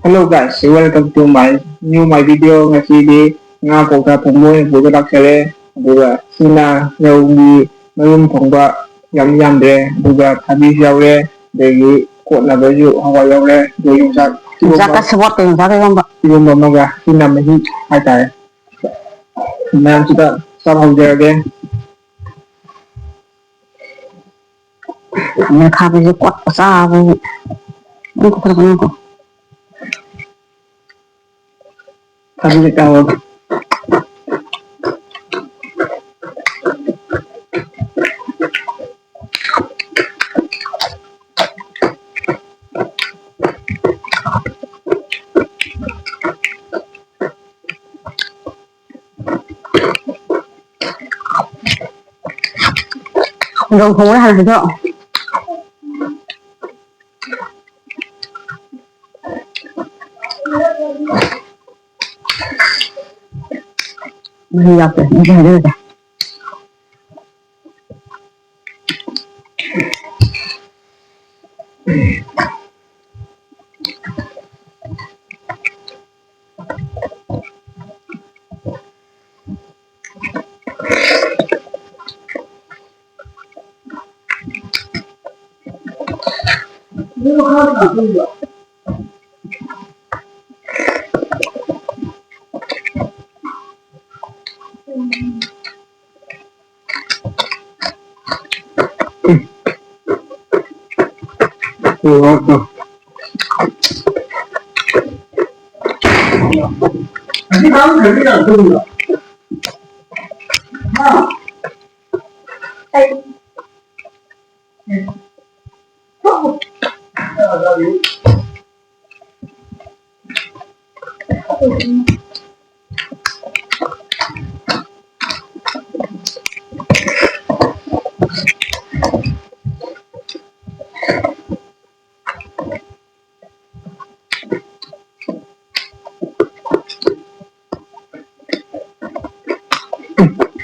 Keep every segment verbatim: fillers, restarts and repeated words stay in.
Hello guys, welcome to my new my video. ꯉꯁꯤꯗꯤ ꯉꯥ ꯀꯧꯇꯥ ꯊꯣꯡꯕ ꯑꯣꯏꯅ ꯄꯨꯔꯒ ꯂꯥꯛꯆꯔꯦ꯫ ꯑꯗꯨꯒ ꯁꯤꯅ ꯔꯧꯒꯤ ꯃꯔꯨꯝ ꯊꯣꯡꯕ, ꯌꯥꯝ ꯌꯥꯝꯗ꯭ꯔꯦ꯫ ꯑꯗꯨꯒ ꯊꯕꯤꯁꯨ ꯌꯥꯎꯔꯦ, ꯑꯗꯒꯤ ꯀꯣꯠꯅꯕꯁꯨ ꯍꯋꯥꯏ ꯌꯥꯎꯔꯦ, ꯑꯗꯒꯤ ꯌꯣꯡꯆꯥꯛ ꯌꯣꯡꯆꯥꯛꯀ ꯏꯔꯣꯝꯕ, ꯁꯦꯕꯣꯠꯀ ꯌꯣꯡꯆꯥꯛꯀ ꯏꯔꯣꯝꯕ꯫ ꯏꯔꯣꯝꯕ ꯑꯃꯒ꯫ ꯁꯤꯅ ꯃꯍꯤ ꯍꯥꯏꯇꯥꯔꯦ꯫ ꯃꯌꯥꯝꯁꯤꯗ ꯆꯥꯛ ꯍꯧꯖꯔꯒꯦ꯫ ꯃꯦꯈꯥꯕꯤꯁꯦ ꯀꯣꯠꯄ ꯆꯥꯕꯒꯤ꯫ ꯅꯪ ꯀꯣꯠꯊꯔꯛꯄ ꯅꯪꯀꯣ꯫ ꯊꯕꯤꯁꯦ ꯇꯧꯔꯒ꯫ ꯔꯧ ꯊꯣꯡꯕꯅ ꯍꯥꯟꯅ ꯍꯥꯏꯗꯣ꯫ ꯃꯍꯤ ꯌꯥꯎꯗꯦ, ꯃꯍꯤ ꯍꯩꯖꯤꯜꯂꯒꯦ꯫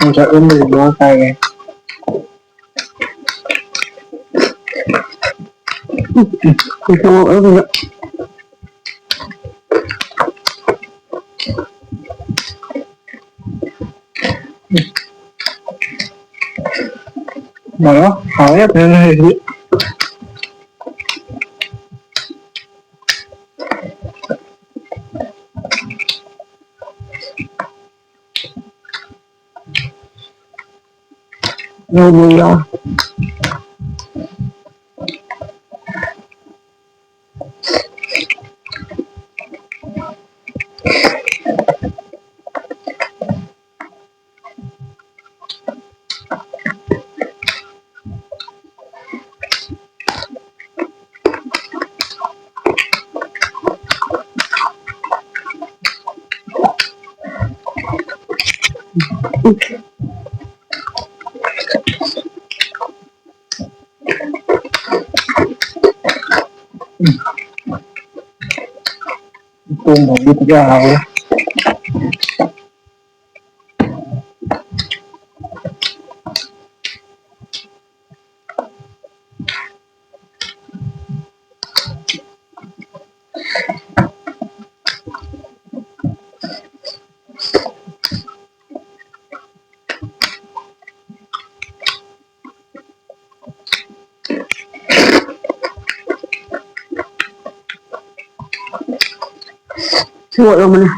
ꯌꯣꯡꯆꯥꯛ ꯏꯔꯣꯝꯕꯁꯦ ꯃꯔꯥꯡ ꯀꯥꯏꯔꯦ꯫ ꯎꯝ, ꯎꯝ, ꯎꯝ, ꯎꯝ꯫ ꯍꯥꯎꯔꯦ, ꯍꯥꯎꯔꯦ, ꯐꯖꯅ ꯍꯩꯔꯦ꯫ ꯅꯣꯡꯃꯩꯔꯣ? ꯇꯣꯡꯕꯒꯤ ꯌꯥꯔꯣꯏ꯫ ꯁꯤ ꯑꯣꯠꯂꯝꯕꯅꯦ꯫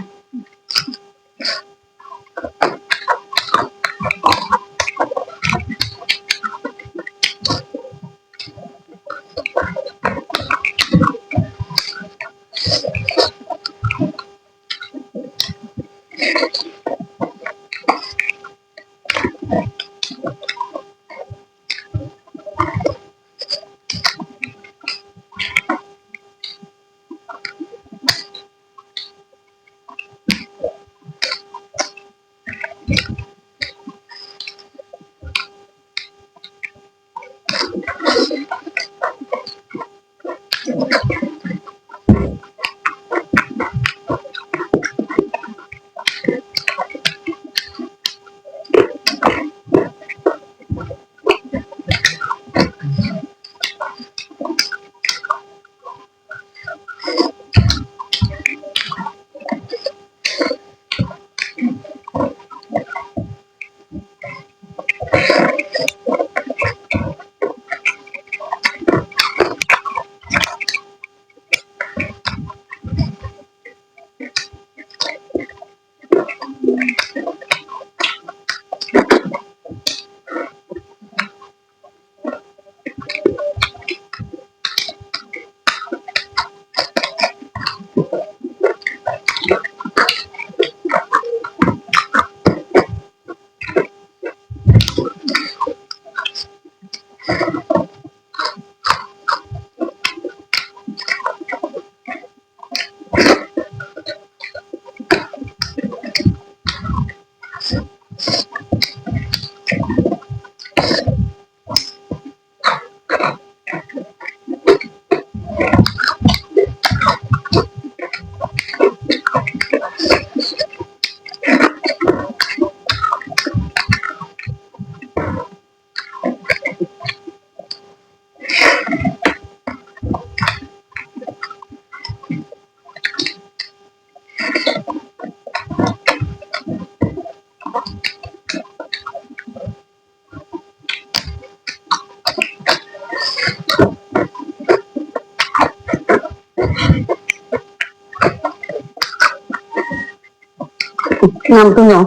ꯉꯥ ꯃꯇꯨꯝꯗꯣ꯫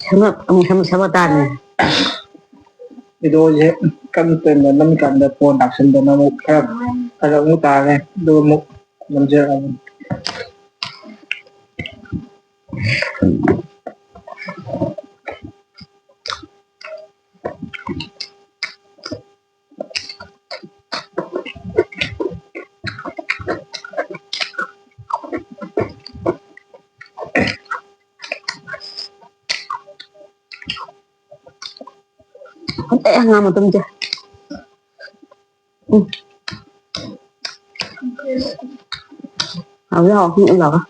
ꯁꯝꯂꯞ ꯑꯃꯨꯛ ꯁꯝ ꯁꯝꯃ ꯇꯥꯔꯦ꯫ ꯚꯤꯗꯤꯑꯣꯁꯦ ꯀꯟꯅ ꯇꯣꯏꯅ ꯅꯝꯃꯤꯀꯥꯟꯗ ꯐꯣꯟ ꯂꯥꯛꯁꯟꯗꯅ ꯑꯃꯨꯛ ꯈꯔ ꯐꯔꯛ ꯑꯃꯨꯛ ꯇꯥꯔꯦ꯫ ꯑꯗꯨꯒ ꯑꯃꯨꯛ ꯅꯝꯖꯔꯛꯑꯒꯦ꯫ ꯑꯇꯩ ꯍꯪꯒꯥꯝ ꯃꯇꯨꯝꯁꯦ꯫ ꯎꯝ꯫ ꯍꯥꯎꯗꯤ ꯍꯥꯎ, ꯍꯨꯝ, ꯍꯨꯝ ꯂꯥꯎꯔꯒ꯫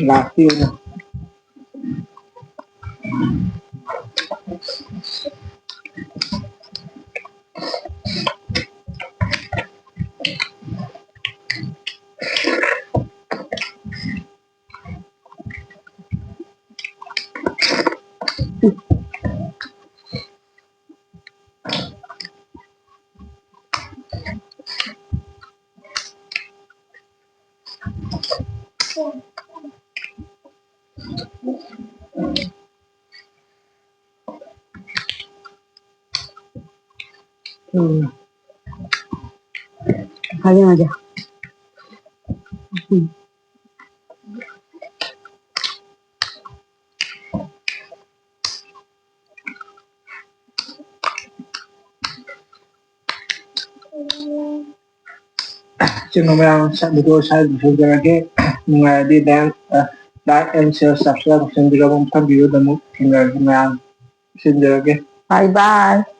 ꯂꯥꯁꯀꯤ ꯑꯣꯏꯅ꯫ ꯎꯝ꯫ ꯍꯥꯏꯌꯣ, ꯍꯥꯏꯌꯣ꯫ ꯎꯝ꯫ ꯏꯆꯤꯟ ꯏꯅꯥꯎ ꯃꯌꯥꯝ, ꯁ-, video ꯁ꯭ꯋꯥꯏꯗ ꯂꯣꯏꯁꯤꯟꯖꯔꯒꯦ꯫ ꯅꯨꯡꯉꯥꯏꯔꯗꯤ like, ꯑ, like and share, subscribe ꯇꯧꯁꯤꯟꯕꯤꯔꯒ ꯑꯃꯨꯛ ꯊꯝꯕꯤꯌꯨ꯫ ꯑꯗꯨꯃꯨꯛ ꯊꯦꯡꯅꯔꯁꯤ ꯃꯌꯥꯝ꯫ ꯂꯣꯏꯁꯤꯟꯖꯔꯒꯦ꯫ Bye bye꯫